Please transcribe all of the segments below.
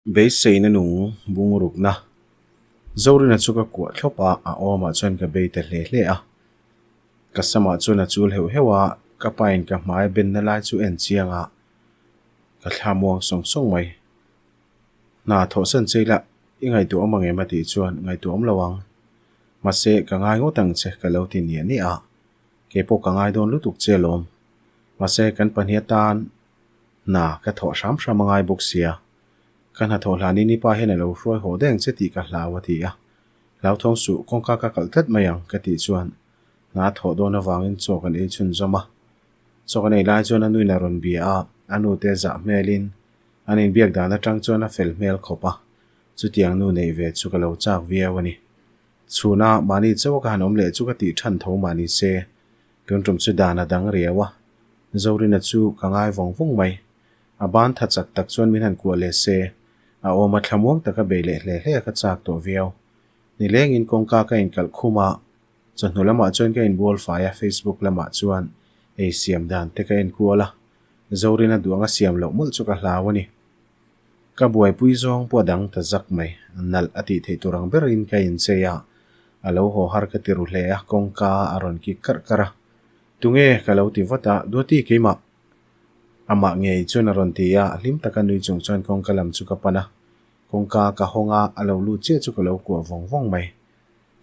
Beiseina nung bungrukna. Zorina chu ka kuah thlawp a, a awmah chuan ka bei ta hle hle a. Ka samah chuan a chul heuh heuh a, ka pain ka hmai a benna lai chu en chiang a, ka thla muang sawng sawng mai. Hna thawhsan che ila i ngaihtuah awm ang em a tih chuan ngaihtuah awm lo ang. Mahse, ka ngai ngawt ang che ka lo ti niah niah a, keipawh ka ngai dawn lutuk che alawm. Mahse, kan pahnih atan hna ka thawh hram hram a ngai bawk sia. Ka hnathawh hlanin i pa hian a lo hruai haw deng che tih ka hlau a ti a. Hlauthawng suh, kawngka ka kalh tlat mai ang ka tih chuan hna a thawh dawn avangin chaw kan ei chhunzawm a. Chaw kan ei lai chuan a nuin a rawn bia a, a nute zah hmelin an inbiak dan atang chuan a fel hmel khawp a, chutiang nu neih ve chu ka lo chak viau a ni. Chhuna mahni chauh a ka han awm leh chu ka tih than tho mah ni se, tun tum chu dan a dang riau a, Zorina chu ka ngai vawng vawng mai. A ban tha chak tak chuan min han kuah leh se, a awm a thlamuang taka bei leh hle hle a ka chak tawh viau. Nilengin kawngka ka inkalh khum a, chawhnu lamah chuan ka inbual fai a, Facebook lamah chuan ei siam dan te ka enkual a, Zorina duang a siam loh mawlh chu ka hlau a ni. Ka buaipui zawng pawh a dang ta zak mai, nalh a tih theih tur ang berin ka inchei a, a lo haw har ka ti ru hle a, kawngka a rawn kik karh karh a, Tunge? ka lo ti vat a, Duati keimah. Amah ngei chuan a rawn ti a, hlim taka nui chung chuan kawngka lam chu ka pan a. Kawngka ka hawng a, a lo lut chiah chu ka lo kuah vawng vawng mai.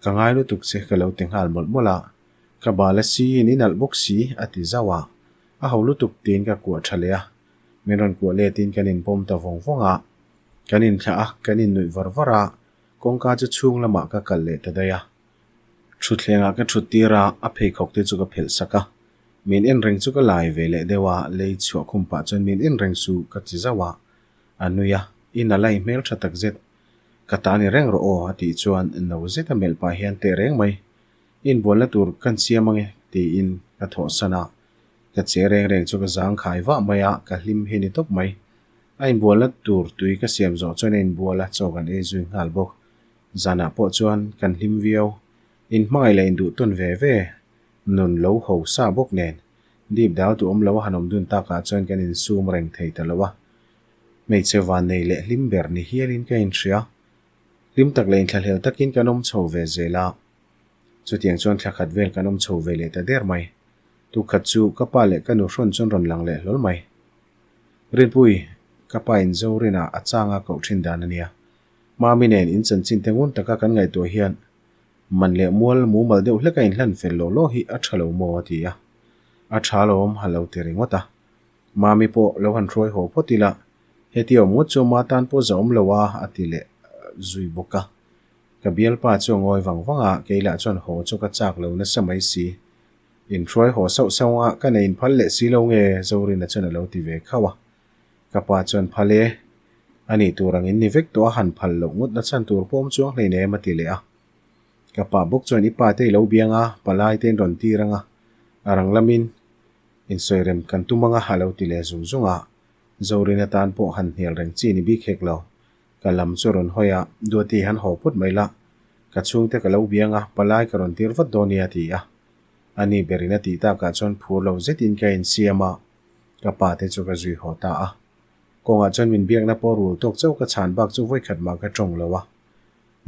Ka ngai lutuk che ka lo ti nghal mawlh mawlh a, ka bal a si in i nalh bawk si a ti zauh a, a ho lutuk tiin ka kuah tha leh a. Min rawn kuah let in kan inpawm ta vawng vawng a, kan inthlah a, kan innuih var var a, kawngka chu chhung lamah ka kalh leh ta daih a. Thutthlengah ka thut tir a, a pheikhawk te chu ka phelh sak a. Min en reng chu ka lai ve leh deuh a, lei chhuah khum pah chuan min en reng su ka ti zauh a. A nui a, I na lai hmel tha tak zet. Ka ta ni reng rawh aw a tih chuan no zet a melh pah hian teh reng mai. Inbualna tur kan siam ange tiin ka thawh san a. Ka che reng reng chu ka zang khai vah mai a, ka hlim hi ni tawp mai. A inbualna tur tui ka siam zawh chuan a inbual a, chaw kan ei zui nghal bawk. Zanah pawh chuan kan hlim viau. Inhmangaih leh induh tawn ve ve nun lo ho sa bawk nen dip dal duh awm lo a han awm dun takah chuan kan insum reng thei ta lo a. Hmeichhe vannei leh hlim ber ni hialin ka inhria. Hlim tak leh inthlahlel takin kan awm chho ve zel a. Chutiang chuan thla khat vel kan awm chho ve leh ta der mai. Tukhat chu ka pa leh ka nu hrawn chuan rawn lang leh hlawl mai. Rinpui, ka pa in Zorin ah a chang a koh thin dan a nia. Mami nen in chanchin te ngun taka kan ngaihtuah hian man leh mual mumal deuh hlek a inhlan fel law law hi a tha lo maw a ti a. A tha lawm a lo ti ringawt a. Mami pawh lo han hruai haw phawt ila, heti awm ngawt chu ma tan pawh za awm lo a a ti leh zui bawk a. Ka bialpa chu a ngawi vang vang a, kei lah chuan haw chu ka chak lo nasa mai si. Inhruai haw sauh sauh a, ka nei inphal leh si lo nge Zorina chuan a lo ti ve khauh a. Ka pa chuan phal e, a nih tur angin ni vek tawh a han phal loh ngawt na chhan tur pawm chuang hleinem a ti leh a. Ka pa bawk chuan i pa te i lo biang a, palai te in rawn tir ang a, a rang lamin insawi rem kan tum ang a a lo ti leh zung zung a. Zorin atan pawh han hnial reng chi ni bik hek lo. Ka lam chu rawn hawi a, Duati han haw phawt mai la, ka chhungte ka lo biang a, palai ka rawn tir vat dawn nia a ti a. Ani berin a tih takah chuan phur lo zetin ka insiam a. Ka pa te chu ka zui haw ta a. Kawngah chuan min biakna pawh rul tawk chauh ka chhan bak chu vawikhat mah ka tawng lo a.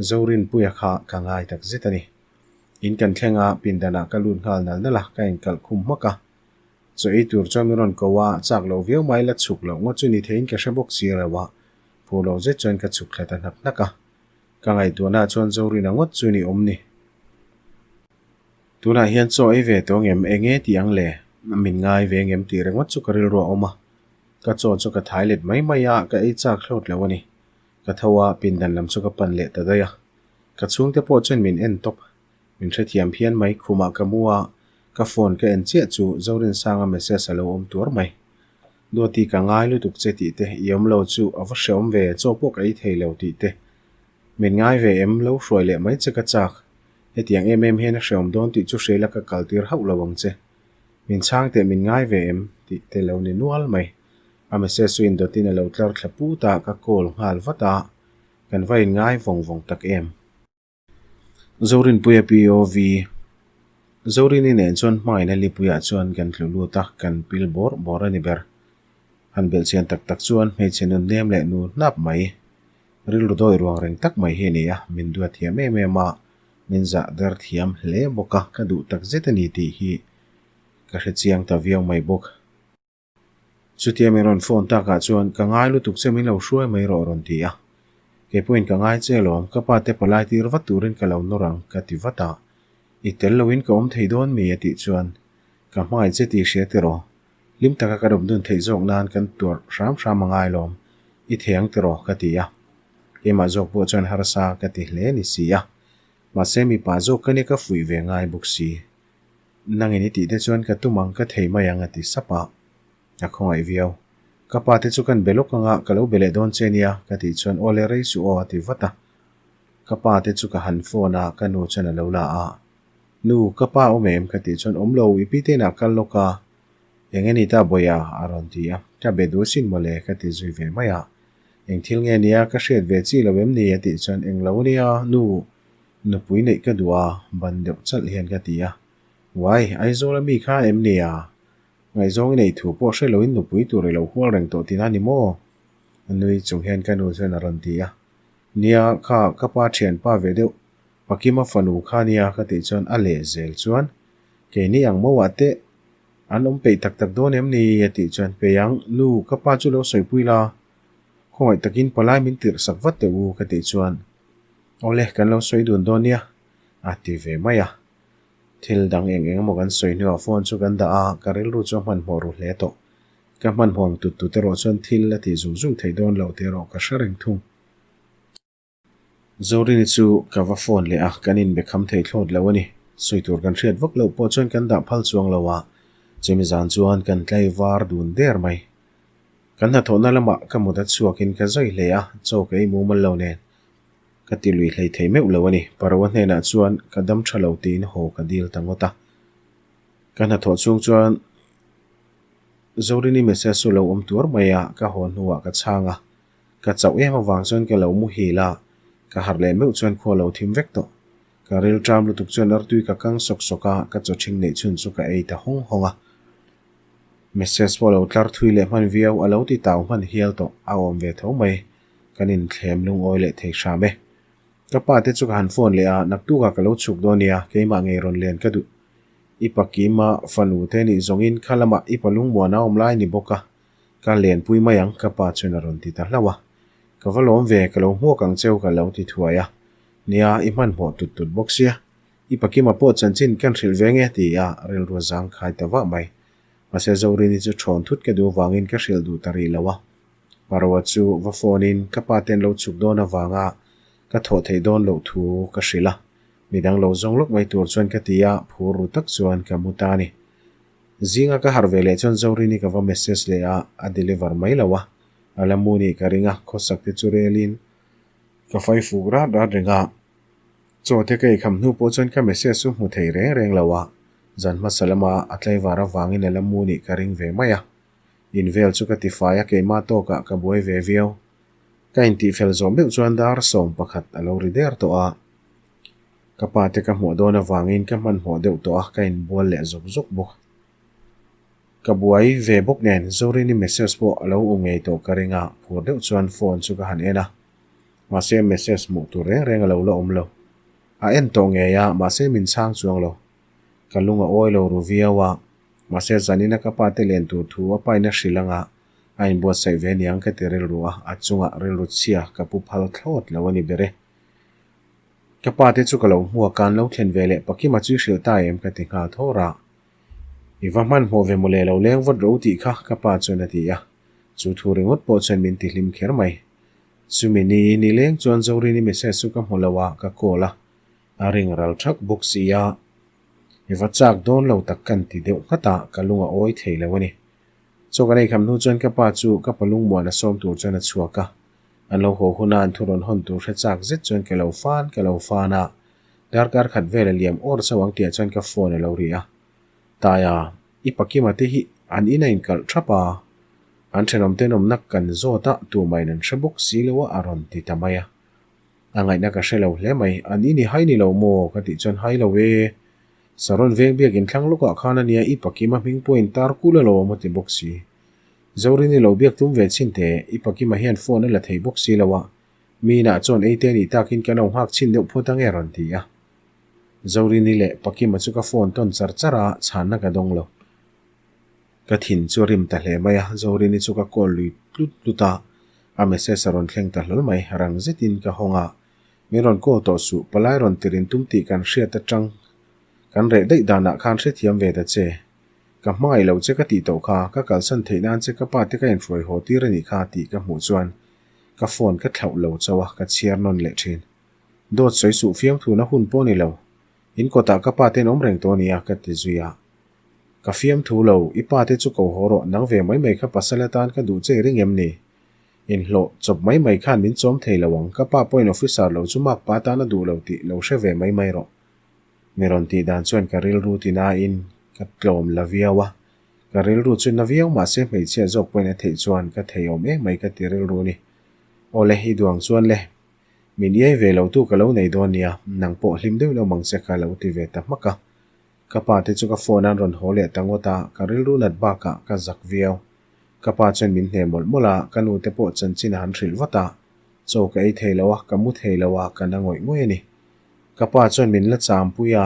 Zorinpuia kha ka ngai tak zet a ni. In kan thleng a, pindanah ka lut nghal nal nal a, ka inkalh khum hmak a. Chaw ei tur chuan min rawn ko a, chak loh viau mai la chhuk loh ngawt chu ni theiin ka hre bawk si reuh a, phur lo zet chuan ka chhuk thla ta hnak hnak a. Ka ngaihtuahnaah chuan Zorina ngawt chu ni awm ni. Tunah hian chaw ei ve tawh ngem eng nge tih ang le? Min ngai ve ngem tih ringawt chu ka rilru a awm a. Ka chaw chu ka thai let mai mai a, ka ei chak hlawt lo a ni. Ka tho a, pindan lam chu ka pan leh ta daih a. Ka chhungte pawh chuan min en tawp. Min hrethiam phian mai, khumah ka mu a, ka phone ka en chiah chu Zorinsanga message a lo awm tuar mai. Duati ka ngai lutuk che tih te, i awm lo chu a va hreawm ve, chaw pawh ka ei thei lo tih te. Min ngai ve em, lo hruai leh mai che ka chak. Hetiang em em hian a hreawm dawn tih chu hriaila ka kal tir hauh lo ang che. Min chhang teh min ngai ve em? tih te lo ni nual mai. A message chu indawtin a lo tlar thla put a, ka call nghal vat a, kan va inngai vawng vawng tak em. Zorinpuia POV Zorini nen chuan hmaina lipuiah chuan kan tlu lut a, kan pil bawrh bawrh a ni ber. Han belhchian tak tak chuan hmeichhe nun nem leh nu hnap mai. Rilru dawi ruang reng tak mai hi a ni a, min duat thiam em em a, min zah der thiam hle bawk a, ka duh tak zet a ni tih hi ka hre chiang ta viau mai bawk. Chutia min rawn phone takah chuan ka ngai lutuk che min lo hruai mai rawh a rawn ti a. Kei pawhin ka ngai che alawm, ka pa te palai tir vat turin ka lo nawr ang ka ti vat a. I tel loin ka awm thei dawn mi a tih chuan ka hmangaih che tih hria tiraw? Hlim taka kan awm dun theih zawk nan kan tuarh hram hram a ngai alawm, i thei ang tiraw ka ti a. Keimah zawk pawh chuan harsa ka ti hle ni si a. Mahse mipa zawk ka nia ka fuih ve ngai bawk si. Nangin i tih te chuan ka tum ang ka thei mai ang a ti sap a, a khawngaih viau. Ka pa te chu kan be lawk anga ka lo be leh dawn che nia ka tih chuan aw le rei suh aw a ti vat a. Ka pa te chu ka han phone a, ka nu chuan a lo la a. Nu, ka pa awm em? ka tih chuan awm lo, i pi te inah kal lawk a, eng nge ni ta Bawia? a rawn ti a. Ka be duh sin mawle ka ti zui ve mai a. Eng thil nge nia ka hriat ve chi lo em ni? a tih chuan eng lo nia, nu, Nupui neih ka duh a, ban deuh chalh hian ka ti a. Uai, Aizawl a mi kha em ni a? Ngaihzawng i neih thu pawh hre loin nupui tur i lo hual reng tawh tina ni maw? A nui chung hian ka nu chuan a rawn ti a. Nia, kha ka pa thianpa ve deuh, Pakima fanu kha nia ka tih chuan a leh zel chuan, Keini ang mauah teh an awm peih tak tak dawn em ni? a tih chuan, Peih ang, nu, ka pa chu lo sawipui la, khawngaih takin palai min tirh sak vat teh u ka tih chuan, Awle, kan lo sawi dun dawn nia, a ti ve mai a. Thil dang eng eng emaw kan sawi hnuah phone chu kan dah a, ka rilru chu a hmanhmawh ru hle tawh. Ka hmanhmawh ang tut tut erawh chuan thil a tih zung zung theih dawn loh tih erawh ka hre reng thung. Zorini chu ka va phone leh a, kan inbe kham thei thlawt lo a ni. Sawi tur kan hriat vak loh pawh chuan kan dah phal chuang lo a, chumi zan chuan kan tlai var dun der mai. Kan hnathawhna lamah ka mut a chhuakin ka zawi hle a, chaw ka ei mumal lo nen. Ka ti lui hlei thei meuh lo a ni. Paroa hnenah chuan ka dam tha lo tiin haw ka dil ta ngawt a. Ka hnathawh chhung chuan Zorini message chu lo awm tuar mai a, ka haw hnuah ka chhang a. Ka chauh em avang chuan ka lo muhil a, ka harh leh meuh chuan khua lo thim vek tawh. Ka ril ṭam lutuk chuan artui ka kang sawk sawk a, ka chaw ṭhing neih chhun chu ka ei ta hawng hawng a. Message pawh lo tlar thui leh hman viau, a lo ti tau hman hial tawh, a awm ve tho mai. Kan inthlem lungawi leh thei hram e. Ka pa te chu ka han phone leh a, naktukah ka lo chhuk dawn nia, keimah ngei rawn len ka duh. I pa Kima fanu te nih zawngin kha lamah i pa lungmuan a awm lai ni bawk a, ka lenpui mai ang ka pa chuan a rawn ti ta hlauh a. Ka va lawm ve, ka lo hmuak ang cheu ka lo ti thuai a. Nia, i hmanhmawh tut tut bawk sia. I pa Kima pawh chanchin kan hrilh ve nge ti a, rilru a zangkhai ta vah mai. Mahse Zorini chu thawn thut ka duh avangin ka hrilh duh ta rih lo a. Paroa chu va phone in ka pa ten lo chhuk dawn avanga ka thawh theih dawn loh thu ka hrilh a, midang lo zawng lawk mai tur chuan ka ti a, phur ru tak chuan ka mu ta a ni. Zinga ka harh ve leh chuan Zorini ka va message leh a, a deliver mai lo a, a la mu nih ka ring a, khawsak te chu rel in ka fai fuk rat rat reng a, chaw te ka eikham hnu pawh chuan ka message chu hmu thei reng reng lo a, zan hmasa lama a tlaivar avangin a la mu nih ka ring ve mai a. Invel chu ka ti fai a, keimah tawkah ka buai ve viau. Ka intihfel zawh meuh chuan dar 11 a lo ri der tawh a. Ka pa te ka hmuh dawn avangin ka hmanhmawh deuh tawh a, ka inbual leh zawk zawk bawk. Ka buai ve bawk nen Zorini message pawh a lo u ngei tawh ka ring a, phur deuh chuan phone chu ka han en a. Mahse message hmuh tur reng reng a lo la awm lo. A en tawh ngei a, mahse min chhang chuang lo. Ka lung a awi lo ru viau a. Mahse zanina ka pa te len tur thu a paina hrilh anga a inbuatsaih ve niang ka ti rilru a, a chungah rilru chhia ka pu phal thlawt lo a ni ber e. Ka pa te chu ka lo hmu a, kan lo thlen ve leh Pakima chu i hrilh ta em ka ti nghal thawr a. I va hmanhmawh ve mawle lo leng vawt ro tih kha ka pa chuan a ti a, chu thu ringawt pawh chuan min ti hlim kher mai. Chumi ni nileng chuan Zorini message chu ka hmu lo a, ka call a, a ring ral thak bawk si a. I va chak dawn lo tak kan ti deuh nghat a, ka lung a awi thei lo a ni. Chaw kan eikham hnu chuan ka pa chu ka pa lungmuan a sawm tur chuan a chhuak a. An lo haw huna an thu rawn hawn tur hre chak zet chuan ka lo fan ka lo fan a, darkar khat vel a liam awr chauh ang tihah chuan ka phone a lo ri a. Taia, i Pakima te hi an in a inkalh thap a, an thenawm tenawmna kan zawt a, tumahin an hre bawk si lo a a rawn ti ta mai a. A ngaihna ka hre lo hle mai. An i ni hai ni lo maw? Ka tih chuan hai lo e. Saron veng biak inthlang lawkah khan a nia i Pakima hming pawhin tar kul alawm a ti bawk si. Zorini lo biak tum ve chhin teh, i Pakima hian phone a la thei bawk si lo a. Mi inah chuan ei te nih takin kan lo nghak chhin deuh phawt ange a rawn ti a. Zorini leh Pakima chu ka phone tawn char char a, chhanna ka dawng lo. Ka thin chu a rim ta hle mai a, Zorini chu ka call lui tlut tlut a, a message a rawn thleng ta hlawl mai, rang zetin ka hawng a, Min rawn call tawh suh, palai rawn tirin tum tih kan hriat atang kan reh daih danah khan hrethiam ve ta che. Ka hmangaih loh che ka tih tawh kha, ka kalsan theih nan che ka pa te ka inhruai haw tir a nih kha tih ka hmuh chuan ka phone ka thlauh lo chauh a, ka chhiar nawn leh thin. Dawt sawi suh fiamthuna hun pawh ni lo. In kawtah ka pa ten awm reng tawh a nia ka ti zui a. Ka fiamthu lo, i pa te chu ko haw rawh, nang ve mai mai kha pasal atan ka duh che i ring em ni? Inhlawh chawp mai mai khan min chawm thei lo ang, ka pa pawhin officer lo chu mak pa atan a duh lo tih lo hre ve mai mai rawh. Mi rawn tih dan chuan ka rilru ti nain ka tlawm la viau a, ka rilru chu na viau mahse hmeichhia zawk pawhin a theih chuan ka thei awm em mai ka ti rilru ni. Awle, i duang chuan le, min iai ve lo tu ka lo nei dawn nia, nang pawh hlim deuh lo mang che ka lo ti ve ta hmak a. Ka pa te chu ka phone an rawn haw leh ta ngawt a, ka rilru nat bakah ka zak viau. Ka pa chuan min hne mawlh mawlh a, ka nu te pawh chanchin a han hrilh vat a, chaw ka ei thei lo a, ka mu thei lo a, ka na ngawih ngawih a ni. Ka pa chuan min la champui a,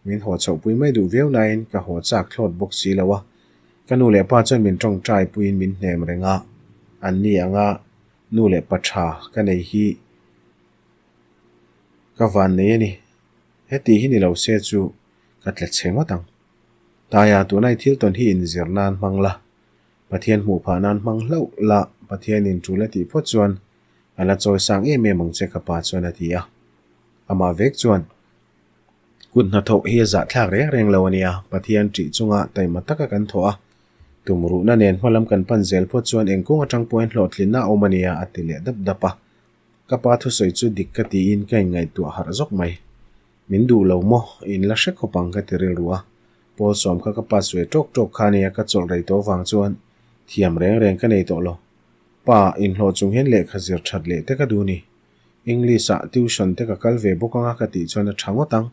min haw chhohpui mai duh viau nain ka haw chak thlawt bawk si lo a. Ka nu leh pa chuan min tawngtai puiin min hnem reng a, an ni anga nu leh pa tha ka nei hi ka van nei a ni. Heti hi ni lo se chu ka tla chhe ngawt ang. Taia tunai thil tawn hi inzir nan hmang la, Pathian hmuh phah nan hmang hlauh la, Pathianin tul a tih phawt chuan a la chawi sang em em ang che ka pa chuan a ti a. Amah vek chuan, Kut hnathawh hi a zahthlak reng reng lo a nia, Pathian ṭih chunga taima taka kan thawh a, tumruhna nen hmalam kan pan zel phawt chuan eng kawng aṭang pawhin hlawhtlinna a awm a nia a ti leh dap dap a. Ka pa thusawi chu dik ka tiin ka inngaihtuah harh zawk mai. Min duh lo maw? In la hre khawp ang ka ti rilru a. Pawl sawm kha ka pass ve tawk tawk kha nia ka chawlh rei tawh vang chuan thiam reng reng ka nei tawh lo. Pa, inhlawh chung hian lehkha zir that leh te ka duh ni. English ah tuition te ka kal ve bawk anga ka tih chuan a tha ngawt ang.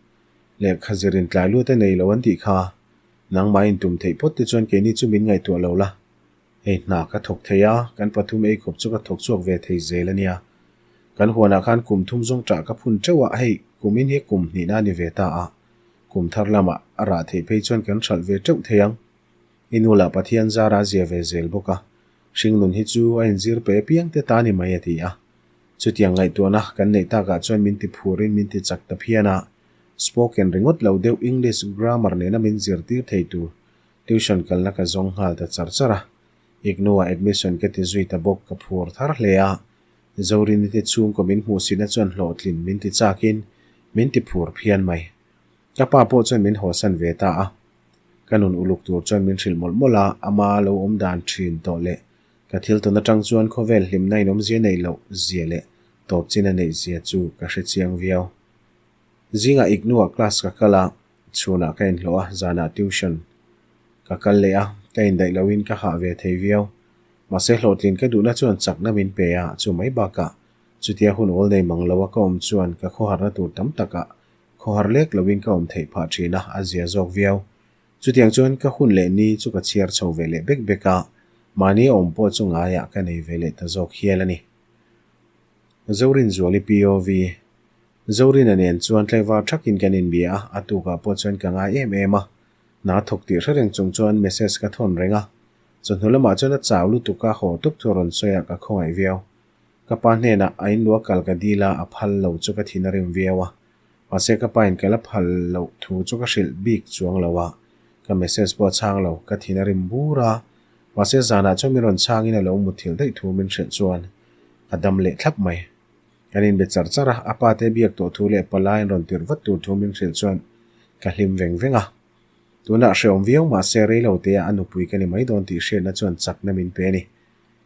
Lehkha zir in tlai lut a nei lo an tih kha. Nangmah intum theih phawt te chuan keini chu min ngaihtuah lo la. Hei hna ka thawk thei a, kan pathum ei khawp chu ka thawk chhuak ve thei zel a nia. Kan huanah khan kum thum zawng ṭah ka phun ṭeuh a, hei kumin hi kum hnihna a ni ve ta a, kum thar lamah a rah theih phei chuan kan hralh ve ṭeuh thei ang. I nu lah Pathian zara a zia ve zel bawk a, hringnun hi chu a inzir pe apiang te ta ni mai a ti a. Chutiang ngaihtuahna kan neih takah chuan min ti phurin min ti chak ta phian a, spoken ringawt lo deuh English grammar nena min zirtir thei tur Tuition kalna ka zawng nghal ta char char a, IGNOU ah admission ka ti zui ta bawk ka phur thar hle a, Zorini te chhungkaw min hmuhsitna chuan hlawhtlin min ti chakin min ti phur phian mai. Ka pa pawh chuan min hawsan ve ta a, ka nun uluk tur chuan min hrilh mawlh mawlh a, ama lo awm dan thin tawh leh ka thil tawn atang chuan khawvel hlimna inawmzia neih loh zia leh tawp chin a neih zia chu ka hre chiang viau. Zingah IGNOU ah class ka kal a, chhunah ka inhlawh a, zanah tuition ka kal leh a, ka indaih loin ka hah ve thei viau. Mahse hlawhtlin ka duhna chuan chakna min pe a, chu mai bakah chutia hun awl nei mang loa ka awm chuan ka khawharna tur tam takah khawhar lek loin ka awm theih phah thin a, a zia zawk viau. Chutiang chuan ka hun leh ni chu ka chhiar chho ve leh bek bek a, mahni a awm pawh chu ngaiah ka nei ve leh ta zawk hial a ni. Zorinzuali POV. Zorina nen chuan tlaivar thakin kan inbia a, a tukah pawh chuan ka ngai em em a. Hna thawk tih hre reng chung chuan message ka thawn reng a. Chawhnu lamah chuan a chau lutuk a, haw tup thu a rawn sawi a, ka khawngaih viau. Ka pa hnenah a inlua kal ka dil a, a phal lo chu ka thin a rim viau a. Mahse ka pa in ka la phal loh thu chu ka hrilh bik chuang lo a, ka message pawh a chhang lo, ka thin a rim bur a. Mahse zanah chuan min rawn chhangin a lo muthilh daih thu min hrilh chuan a dam leh thlap mai. Kan inbe char char a, a pa te biak tawh thu leh palaiin rawn tirh vat tur thu min hrilh chuan ka hlim veng veng a. Tunah hrehawm viau mah se rei lo te ah a nupui ka ni mai dawn tih hriatna chuan chakna min pe a ni.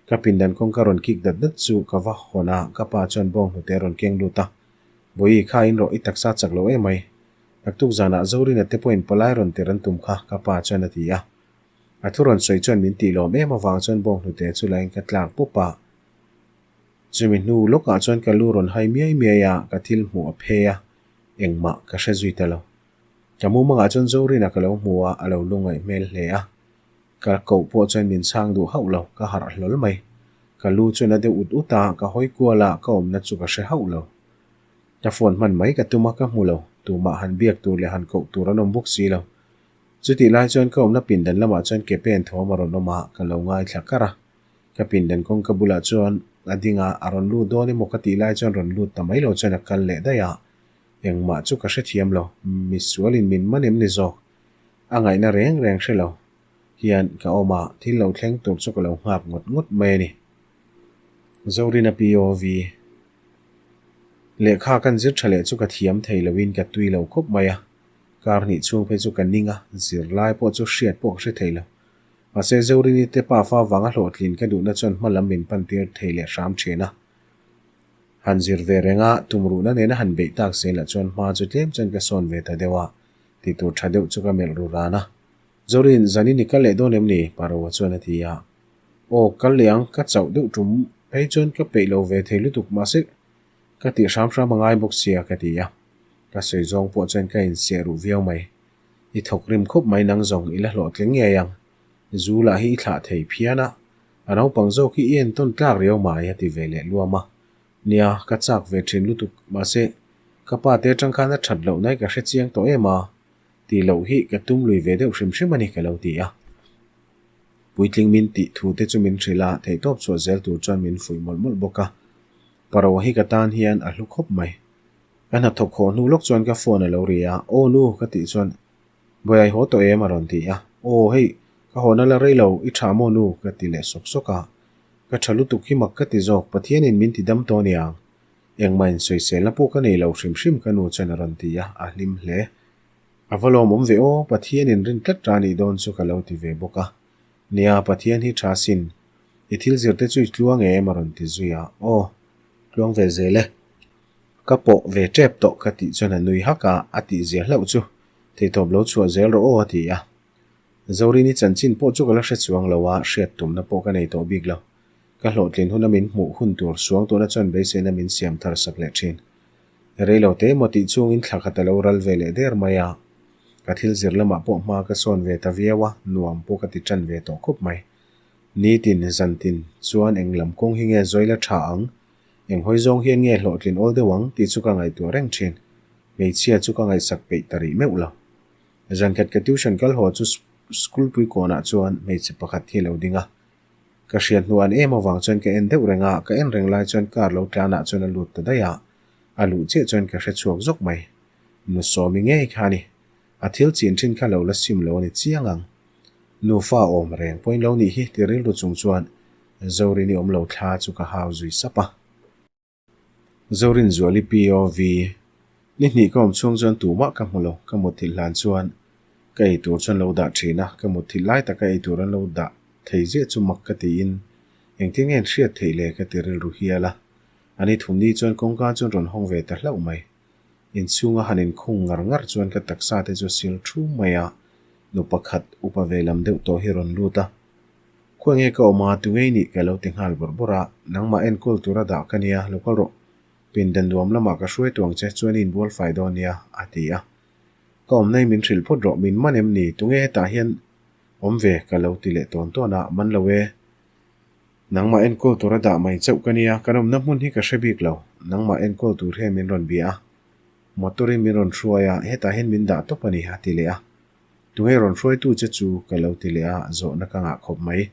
Ka pindan kawngka rawn kik dat dat chu ka va hawn a, ka pa chuan bawng hnute a rawn keng lut a. Bawihi kha in rawh i taksa chak lo em mai. Naktuk zanah Zorina te pawhin palai rawn tirh an tum kha ka pa chuan a ti a. A thu rawn sawi chuan min tih lawm em avang chuan bawng hnute chu la in ka tlak pup a. Chumi hnu lawkah chuan ka lu rawn hai miai miai a, ka thil hmuh a phei a, engmah ka hre zui ta lo. Ka mumangah chuan Zorina ka lo hmu a, a lo lungaih hmel hle a. Ka koh pawh chuan min chhang duh hauh lo, ka harh hlawl mai. Ka lu chu na deuh ut ut a, ka hawi kual a, ka awmna chu ka hre hauh lo. Ka phone hman mai ka tum a, ka hmu lo. Tumah han biak tur leh han koh tur an awm bawk si lo. Chutih lai chuan ka awmna pindan lamah chuan ke pen thawm a rawn awm a, ka lo ngaithla kar a. Ka pindan kawngka bulah chuan a ding a, a rawn lut dawn emaw ka tih lai chuan rawn lut ta mai lo chuan a kal leh daih a. Engmah chu ka hrethiam lo, misualin min man em ni zawk? A ngaihna reng reng hre lo hian ka awm a, thil lo thleng tur chu ka lo nghak ngawt ngawt mai a ni. Zorina POV Lehkha kan zir tha leh chu ka thiam thei loin ka tui lo khawp mai a, kar hnih chhung phei chu ka ning a, zirlai pawh chu hriat pawh ka hre thei lo. Mahse Zorini te pafa vanga hlawhtlin ka duhna chuan hma lam min pan tir thei leh hram thin a. Han zir ve reng a, tumruhna nena han beih tak zelah chuan hma chu tlem chuan ka sawn ve ta deuh a, tih tur tha deuh chu ka melh ru ran a. Zorin, zanin i kal leh dawn em ni? Paroa chuan a ti a. Aw, kal leh ang, ka chauh deuh tum phei chuan ka peih lo ve thei lutuk mahse ka tih hram hram a ngai bawk sia ka ti a. Ka sawi zawng pawh chuan ka insiah ruh viau mai. I thawk rim khawp mai nang zawng i la hlawhtling ngei ang. Zu lah hi i thlah thei phian a, a naupang zawk hi i entawn tlak riau mai a ti ve leh luam a. Nia, ka chak ve thin lutuk mahse ka pa te atang khan a that loh nai ka hre chiang tawh em a, tih loh hi ka tum lui ve deuh hrim hrim a ni ka lo ti a. Puitling min tih thu te chu min hrilh a, theihtawp chhuah zel tur chuan min fuih mawlh mawlh bawk a. Paro hi ka tan hian a hlu khawp mai. Ka hnathawk khawh hnu lawk chuan ka phone a lo ri a, Aw nu ka tih chuan Buai haw tawh em a rawn ti a, Aw hei ka hawn a la rei lo, i tha maw nu ka ti leh sawk sawk a, Ka tha lutuk hi mak ka ti zawk, Pathianin min ti dam tawh aniang, engmah insawiselna pawh ka nei lo hrim hrim ka nu chuan a rawn ti a, a hlim hle. A va lawmawm ve aw, Pathianin rin tlat ta anih dawn chu ka lo ti ve bawk a, Nia Pathian hi tha sin, i thil zir te chu i tluang em a rawn ti zui a, Aw tluang ve zel e. Ka pawh ve tep tawh ka tih chuan a nui hak a, a tih zia hlauh chu theihtawp lo chhuah zel rawh aw a ti a. Zorini chanchin pawh chu ka la hre chuang lo a, hriat tumna pawh ka nei tawh bik lo. Ka hlawhtlin huna min hmuh hun tur suang tuna chuan beiseina min siam thar sak leh thin. Rei lo te emaw tih chungin thla khat a lo ral ve leh der mai a. Ka thil zir lamah pawh hma ka sawn ve ta viau a, nuam pawh ka ti tan ve tawh khawp mai. Nitin, zantin chuan eng lam kawng hi nge zawi la tha ang? Eng hawi zawng hian nge hlawhtlin awl deuh ang tih chu ka ngaihtuah reng thin. Hmeichhia chu ka ngaihsak peih ta rih meuh lo. Zankhat ka tuition kal haw chu school pui kawnah chuan hmeichhe pakhat hi a lo ding a. Ka hriat hnu an em avang chuan ka en deuh reng a, ka en reng lai chuan car lo tlanah chuan a lut ta daih a, a luh chiah chuan ka hre chhuak zawk mai. Nu Sawmi ngei kha a ni. A thil chin thin kha lo la sim lo a ni chiang ang. Nufa awm reng pawhin lo nih hi ti rilru chung chuan Zorini awm lo thla chu ka hau zui sap a. Zorin Zuali POV Ni hnih ka awm chhung chuan tumah ka hmu lo, ka mutthilh hlan chuan ka ei tur chuan lo dah thin a, ka mutthilh lai taka ei tur an lo dah thei ziah chu mak ka tiin engtin nge an hriat theih le ka ti rilru hial a. A ni thum ni chuan kawngka chuan rawn hawng ve ta hlauh mai. Inchhunga han inkhung ngar ngar chuan ka taksa te chu a sil thum mai a, nu pakhat upa ve lam deuh tawh hi rawn lut a. Khawi nge ka awm a, tu ngei nih ka lo ti nghal bawrh bawrh a, nangmah enkawl tura dah ka nia, lo kal rawh. Pindan nuam lamah ka hruai tuang che chuan i inbual fai dawn nia, a ti a. Ka awmna hi min hrilh phawt rawh, min man em ni, tunge hetah hian awm ve ka lo ti leh tawn tawn a, man lo e. Nangmah enkawl tura dah mai chauh ka nia, kan awmna hmun hi ka hre bik lo. Nangmah enkawl tur hian min rawn bia a, motor in min rawn hruai a, hetah hian min dah tawp a ni, a ti leh a. Tunge rawn hruaitu che chu ka lo ti leh a, zawhna ka ngah khawp mai.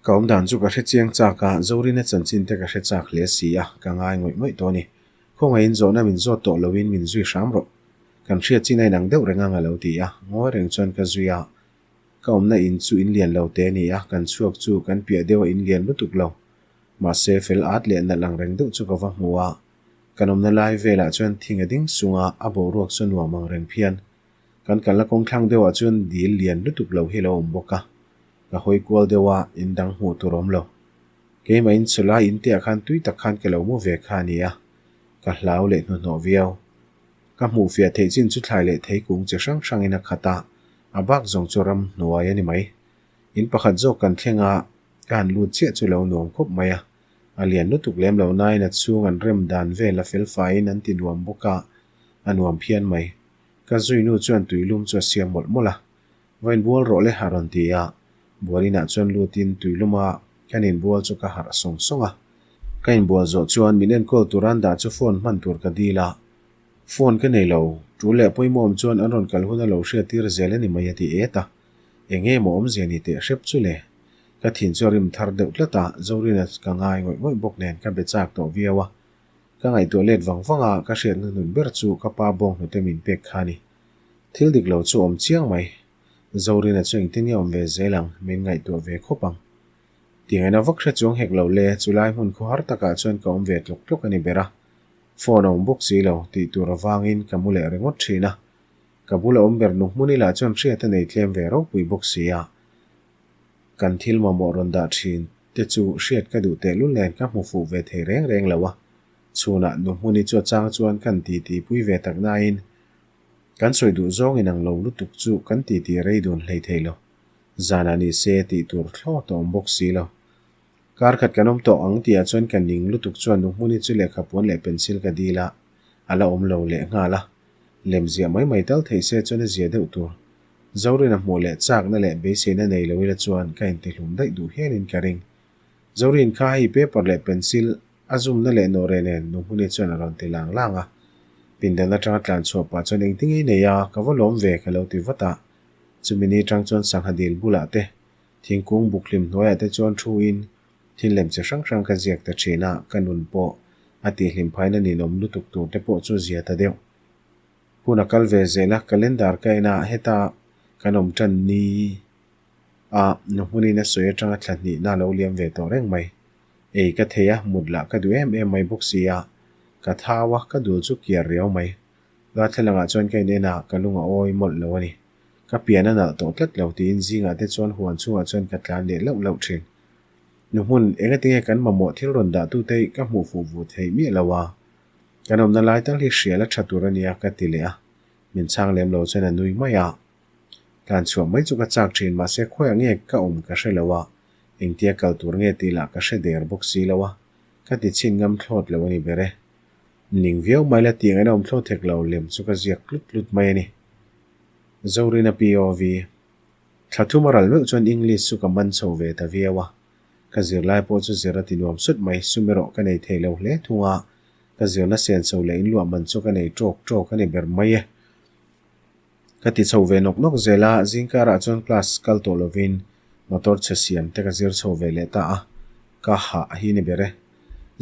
Ka awm dan chu ka hre chiang chak a, Zorina chanchin te ka hre chak hle si a, ka ngai ngawih ngawih tawh a ni. Khawngaihin zawhna min zawt tawh loin min zui hram rawh. Kan hriat chin a inang deuh reng ang a lo ti a, ngawi reng chuan ka zui a. Ka awmna in chu in lian lo te a ni a, kan chhuak chu kan piah deuh a in lian lutuk lo. Mahse fel at leh nalh ang reng deuh chu ka va hmu a, kan awmna lai velah chuan thing a ding sung a, a boruak chu nuam ang reng phian. Kan kalna kawng thlang deuhah chuan dil lian lutuk lo hi a lo awm bawk a, ka hawi kual deuh a, in dang hmuh tur a awm lo. Keimah in chu lai in te ah khan tui tak khan ka lo mu ve kha a ni a, ka hlau leh hnuhnawh viau. Ka hmuh fiah theih chin chu thlai leh thei kung chi hrang hrangin a khat a, a bak zawng chu ram hnuai a ni mai. In pakhat zawk kan thleng a, ka han lut chiah chu lo nuam khawp mai a. A lian lutuk lem lo nain a chhung an rem dan vel a fel faiin an ti nuam bawk a, a nuam phian mai. Ka zuinu chuan tuilum chu a siam mawlh mawlh a, Vain bual rawh le a rawn ti a, bual inah chuan lutin tuiluma Kan inbual chu ka harh sawng sawng a. Ka inbual zawh chuan min enkawl tur an dah chu phone hman tur ka dil a. Phone ka nei lo, tul leh pawimawm chuan an rawn kal hun a lo hriattir zel a ni mai a ti et a. Eng nge maw awmzia ni teh hrep chu le? Ka thin chu a rim thar deuh tlat a, Zorina ka ngai ngawih ngawih bawk nen ka be chak tawh viau a. Ka ngaihtuah let vang vang a, ka hriat hnuhnun ber chu ka pa bawnghnute min pek kha a ni. Thil dik lo chu awm chiang mai. Zorina chu engtin nge awm ve zel ang, min ngaihtuah ve khawp ang. Tiangaina vak hre chuang hek lo le, chulai hmun khawhar takah chuan ka awm ve tlawk tlawk a ni ber a. Phone a awm bawk si lo, tih tur avangin ka mu leh ringawt thin a. Ka bula awm ber nu hmun ila chuan hriat a nei tlem ve ropui bawk si a. Kan thil mamawh rawn dah thin te chu hriat ka duh tehlul nen ka hmu fuh ve thei reng reng lo a. Chhunah nu hmuni chu a chang chuan kan titi pui ve tak nain kan sawi duh zawng inang lo lutuk chu kan titi rei dun hlei thei lo. Zanah ni se tih tur thlawt a awm bawk si lo. Kar khat kan awm tawh ang tihah chuan ka ning lutuk chuan nu hmuni chu lehkha puan leh pencil ka dil a, a la awm lo leh nghal a. Lem ziah mai mai tal theih se chuan a zia deuh tur. Zorina hmuh leh chakna leh beiseina nei lo ila chuan ka intihlum daih duh hialin ka ring. Zorin kha hei paper leh pencil a zumna leh nawhreh nen nu hmuni chuan a rawn ti lang lang a. Pindan atanga tlan chhuah pah chuan engtin nge nei a, ka va lawm ve ka lo ti vat a. Chumi ni atang chuan sangha dil bulah te, thingkung buk hlim hnuaiah te chuan thu in thil lem chi hrang hrang ka ziak ta thin a, ka nun pawh a tihhlim phain a ninawm lutuk tur te pawh chu zia ta deuh. Hun a kal ve zel a, calendar ka en a, heta kan awm tan ni a nu hmunin a sawi atanga thla hnihna a lo liam ve tawh reng mai. Ei ka thei a, mut lah ka duh em em mai bawk si a, ka thau a, ka dul chu kiar riau mai. Darthlalangah chuan ka in en a, ka lung a awi mawlh lo a ni. Ka pian a nalh tawh tlat lo tiin zingah te chuan huan chhungah chuan ka tlan leh lauh lauh thin. Nu hmun, engatinge kan mamawh thil rawn dah tute hi ka hmuh fuh vu theih miah lo a. Kan awmna lai tal hi hrial a tha tur a nia ka ti leh a, min chhang lem lo chuan a nui mai a. Tlan chhuah mai chu ka chak thin mahse khawiah nge ka awm ka hre lo a, engtia kal tur nge tih lah ka hre der bawk si lo a, ka ti chhin ngam thlawt lo a ni ber e. Ning viau mai la tih ngaihna awm thlawt hek lo lem chu ka ziak tlut tlut mai a ni. Zorina POV. Thla thum a ral meuh chuan English chu ka man chho ve ta viau a. Ka zirlai pawh chu zir a ti nuam sut mai, sum erawh ka nei thei lo hle thung a, ka zirna sen chho leh inluah man chu ka nei tawk tawk a ni ber mai e. Ka ti chho ve nawk nawk zel a, zingkarah chuan class kal tawh lovin motor chhe siam te ka zir chho ve leh ta a, ka hah hi ni ber e.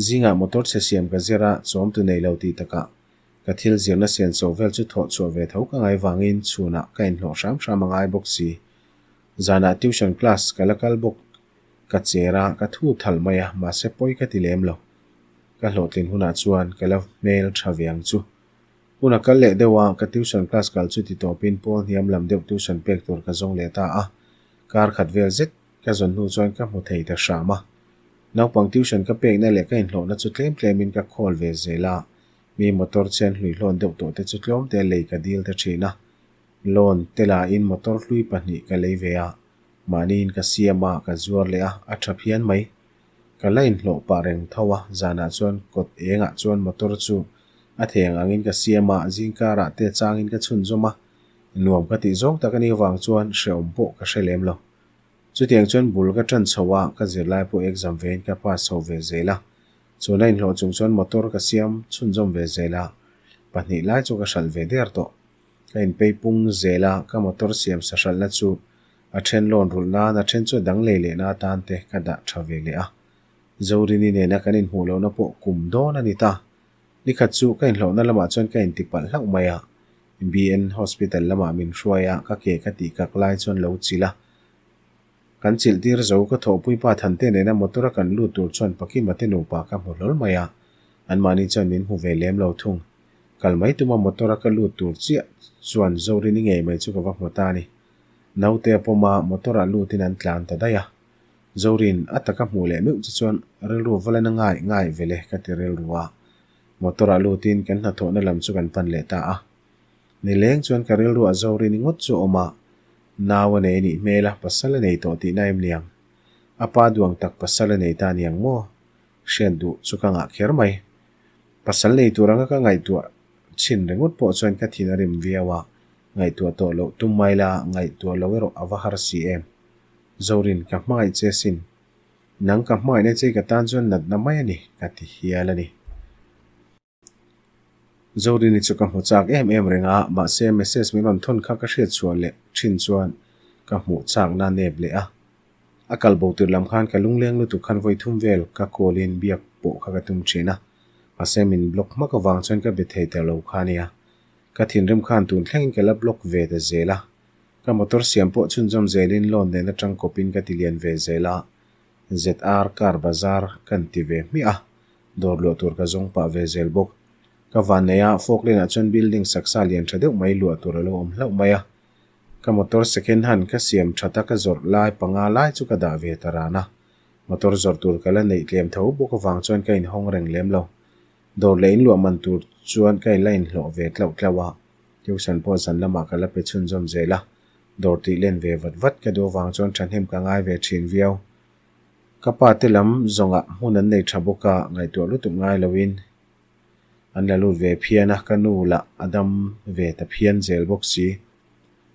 Zingah motor chhe siam ka zir a, chawmtu nei lo tih takah ka thil zirna sen chho vel chu thawh chhuah ve tho ka ngai vangin chhunah ka inhlawh hram hram a ngai bawk si. Zanah tuition class ka la kal bawk. Ka cher a, ka thu thal mai a, mahse pawi ka ti lem lo. Ka hlawhtlin hunah chuan ka la hmel tha ve ang chu. Hun a kal leh deuh a, ka tuition class kal chu ti tawpin pawl hniam lam deuh tuition pek tur ka zawng leh ta a. Kar khat vel zet ka zawn hnu chuan ka hmu thei ta hram a. Naupang tuition ka pekna leh ka inhlawhna chu tlem tlemin ka khawl ve zel a, mi motor chen hluihlawn deuh tawh te chu tlawm te lei ka dil ta thin a. Loan te la in motor hlui pahnih ka lei ve a, mahniin ka siam a, ka zuar leh a, a tha phian mai. Ka la inhlawh pah reng tho a, zanah chuan kawt engah chuan motor chu a thei ang angin ka siam a, zingkarah te changin ka chhunzawm a, nuam ka tih zawng tak a nih avang chuan hrehawm pawh ka hre lem lo. Chutiang chuan bul ka tan chho a, ka zirlai pawh exam vein ka pass chho ve zel a, chuna inhlawh chung chuan motor ka siam chhunzawm ve zel a, pahnih lai chu ka hralh ve der tawh. Ka inpei pung zel a, ka motor siam sa hralhna chu a then loan rulh nan a then chu a dang lei lehna atan te ka dah tha ve leh a. Zorini nena kan inhmuh lohna pawh kum dawn a ni ta. Nikhat chu ka inhlawhna lamah chuan ka intipalh hlauh mai a. BN Hospital lamah min hruai a, ka ke ka tih kak lai chuan lo chilh a. Kan chilh tir zo ka thawhpui pa Thante nena motor a kan lut tur chuan Pakima te nupa ka hmu hlawl mai a. Anmahni chuan min hmu ve lem lo thung. Kal mai tuma motor a ka lut tur chiah chuan Zorini ngei mai chu ka va hmu ta a ni. Naute a pawm a, motor ah lutin an tlan ta daih a. Zorin a taka hmuh leh meuh che chuan rilru va la na ngai ngai vele ka ti rilru a. Motor ah lutin kan hnathawhna lam chu kan pan leh ta a. Nileng chuan ka rilru ah Zorini ngawt chu a awm a, nau a nei a nih hmel a, pasal a nei tawh tihna em niang? A pa duang tak pasal a nei ta niang maw? Hriat duh chu ka ngah kher mai. Pasal nei tur anga ka ngaihtuah chhin ringawt pawh chuan ka thin a rim viau a, ngaihtuah tawh loh tum mai la, ngaihtuah lo erawh a va har si em. Zorin, ka hmangaih che sin. Nang ka hmangaihna che ka tan chuan natna mai a ni, ka ti hial a ni. Zorini chu ka hmu chak em em reng a, mahse message min rawn thawn kha ka hriat chhuah leh thin chuan ka hmuh chakna nep leh a. A kal bo tir lam khan ka lungleng lutuk khan vawi thum vel ka call in biak pawh kha ka tum thin a, mahse min block hmak avang chuan ka be thei ta lo kha a nia. Ka thinrim khan tun thlengin ka la block ve ta zel a, ka motor siam pawh chhunzawm zelin loan nen atang kawpin ka ti lian ve zel a, ZR car bazar kan ti ve hmiah a, dawr luah tur ka zawng pah ve zel bawk. Ka van nei a, Falkland ah chuan building saksa lian tha deuh mai luah tur a lo awm hlauh mai a. Ka motor second hand ka siam that a ka zawrh lai panga lai chu ka dah ve ta ran a. Motor zawrh tur ka la neih tlem tho bawk avang chuan ka inhawng reng lem lo. Dawr leh inluah man tur chuan ka inla inhlawh ve tlauh tlauh a, tuition pawh zan lamah ka la pe chhunzawm zel a, dawr tih len ve vat vat ka duh avang chuan thahnem ka ngai ve thin viau. Ka pa te lam zawngah hmun an nei tha bawk a, ngaihtuah lutuk ngai loin an la lut ve phian a, ka nu lah a dam ve ta phian zel bawk si.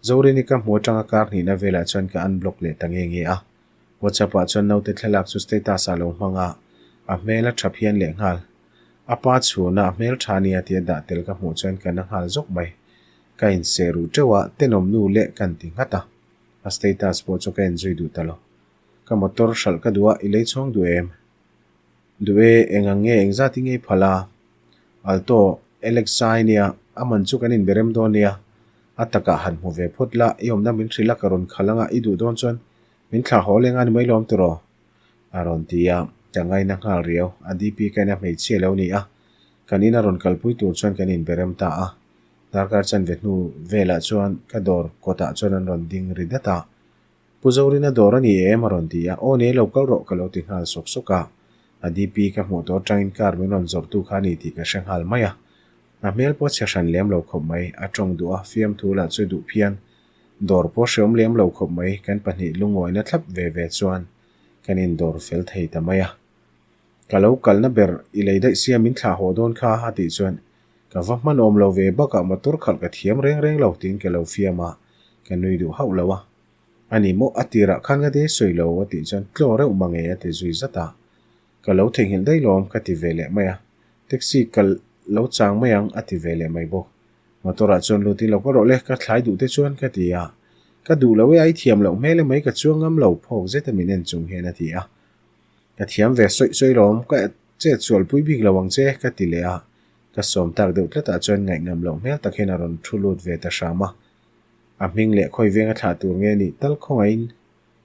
Zorini ka hmu atanga kar hnihna velah chuan ka unblock leh ta nge nge a, WhatsApp ah chuan naute thlalak chu status ah lo hmang a, a hmel a tha phian leh nghal. A pa chhuna a hmel tha nia tia dah tel ka hmuh chuan ka na nghal zawk mai. Ka inseh ruh teuh a, tenawm nu leh kan ti nghat a. A status pawh chu ka enzui duh ta lo. Ka motor hralh ka duh a, i lei chhawng duh em? Duh e, eng ang nge engzat i ngei phal a? Alto, Alexa i nia, a man chu kan inberem dawn nia. A takah han hmu ve phawt la, i awmna min hrilh a ka rawn khalh anga i duh dawn chuan min thlah haw leng a ni mai lawm tiraw? A rawn ti a, ka ngaina nghal riau. A DP ka ina hmeichhia lo ni a, kan ina rawn kalpui tur chuan kan inberem ta a. Darkar chanve hnu velah chuan ka dawr kawtah chuan an rawn ding ri dat a. Pu Zorina dawr a ni em? a rawn ti a, Aw nei lo kal rawh ka lo ti nghal sawk sawk a. A DP ka hmuh tawh atangin car min rawn zawrhtu kha a ni tih ka hre nghal mai a. A hmel pawh chhe hran lem lo khawp mai, a tawng duh a, fiamthu lah chu duh phian. Dawr pawh hreawm lem lo khawp mai, kan pahnih lungawina thlap ve ve chuan kan indawr fel thei ta mai a. Ka lo kalna ber i lei daih sia min thlah haw dawn kha a tih chuan ka va hman awm lo ve bakah motor khalh ka thiam reng reng lo tiin ka lo fiam a, ka nui duh hauh lo a. A ni maw a tirah khan ka dei sawi lo a tih chuan tlaw reuh mange a ti zui zat a. Ka lo theihnghilh daih lawm ka ti ve leh mai a, taxi ka lo chang mai ang a ti ve leh mai bawk. Motor ah chuan lut in lo ka rawh le ka thlai duh te chuan ka ti a, ka duh lo e a i thiam loh hmel emai ka chuang ngam lo phawk zet a min en chung hian a ti a. Ka thiam ve sawi sawi lawm ka chet sual pui bik lo ang che ka ti leh a, ka sawm tak deuh tlat ah chuan ngaih ngam loh hmel tak hian a rawn thu lut ve ta hram a. A hming leh khawi veng a thlah tur nge nih tal khawngaihin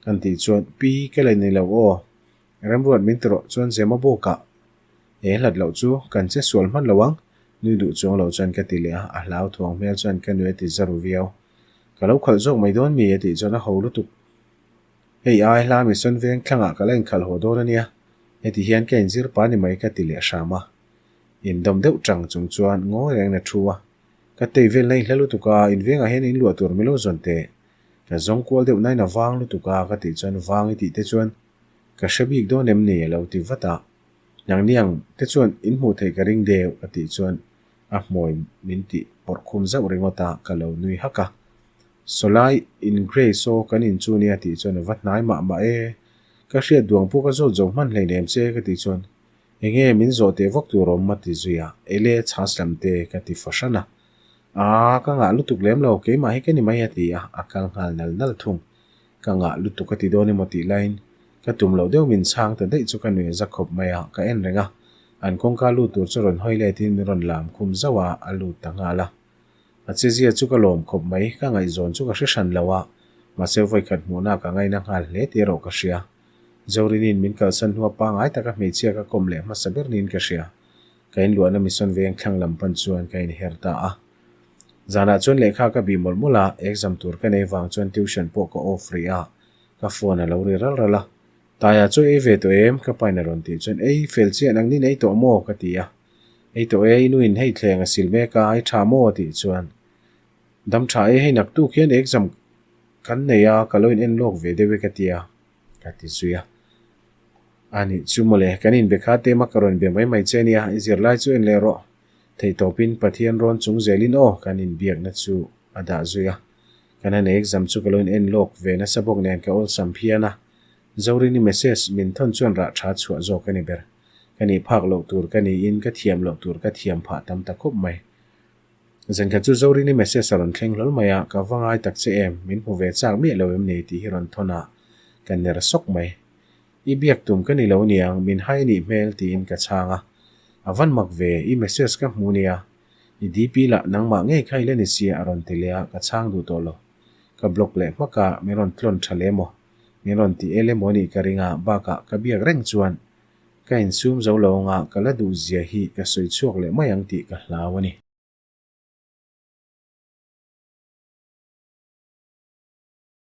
kan tih chuan pi ka la ni lo aw. Remruat min ti rawh chuan Zema bawkah he hlat loh chu kan che sual hman lo ang, nui duh chuang lo chuan ka ti leh a, a hlau thuang hmel chuan ka nui a ti za ru viau. Ka lo khalh zawk mai dawn mi a tih chuan a ho lutuk. Hei ai hla mi sawn veng thlangah ka la inkhalh haw dawn a nia, heti hian ka inzir pa ni mai ka ti leh hram a. Indawm deuh chang chung chuan ngawi reng na thu a, ka tei vel na i hla lutuk a, invengah hian inluah tur mi lo zawn teh. Ka zawng kual deuh nain a vang lutuk a ka tih chuan vang i tih te chuan Ka hre bik dawn em ni? a lo ti vat a. Nangniang te chuan in hmuh theih ka ring deuh a tih chuan a hmawi min tih pawrh khum zauh ringawt a, ka lo nui hak a. Sawlai in grey saw kan in chu nia tih chuan a va hnai mah mah e. Ka hriat duang pawh ka zawt zo hman hleinem che ka tih chuan enge min zawh teh vak tur awm a ti zui a, ele chhas lam te ka ti fahran a. Aa ka ngah lutuk lem lo keimah hi ka ni mai a ti a, a kal nghal nal nal thung. Ka ngah lutuk a ti dawn emaw tih laiin ka tum loh deuh min chhang ta daih chu ka nui a za khawp mai a, ka en reng a. An kawngka lut tur chu rawn hawi letin min rawn lam khum zauh a, a lut ta nghal a. A chezia chu ka lawm khawp mai, ka ngaihzawn chu ka hre hran lo a, mahse vawikhat hmuhna ka ngaina nghal hle tih erawh ka hria. Zorinin min kalsan hnua pangai taka hmeichhia ka kawm leh hmasa ber niin ka hria. Ka inluahna mission veng thlang lam pan chuan ka inher ta a. Zanah chuan lehkha ka bih mawlh mawlh a, exam tur ka nei vang chuan tuition pawh ka off rih a, ka phone a lo ri ral ral a. Taia chu ei ve tawh em? Ka pain a rawn tih chuan ei fel chiah nang nin ei tawh maw? ka ti a. Ei tawh e, i nuin hei thleng a sil mek a, i tha maw? a tih chuan dam tha e, hei naktuk hian exam kan nei a, ka lo in en lawk ve deuh e ka ti a, ka ti zui a. A nih chu mawle, kan inbe kha tema ka rawn be mai mai che nia, i zirlai chu en leh rawh. Theihtawpin Pathian rawn chung zelin aw kan inbiakna chu a dah zui a. Kan han exam chu ka lo in en lawk ve nasa bawk nen ka awlsam phian a. Zorini message min thawn chuan rah tha chhuah zawk a ni ber. Ka nih phak loh tur ka niin ka thiam loh tur ka thiam phah tam ta khawp mai. Zankhat chu Zorini message a rawn thleng hlawl mai a, ka va ngai tak che em, min hmu ve chak miah lo em ni tih hi rawn thawn a, ka ner sawk mai. I biak tum ka ni lo niang, min hai nih hmel tiin ka chhang a. A van mak ve, i message ka hmu nia, i DP lah nangmah ngei kha i la ni sia a rawn ti leh a, ka chhang duh tawh lo. Ka block leh hmak a, min rawn tlawn tha leh maw? Min rawn ti el emaw nih ka ring a, bakah ka biak reng chuan ka insum zo lo anga ka la duh zia hi ka sawi chhuak leh mai ang tih ka hlau a ni.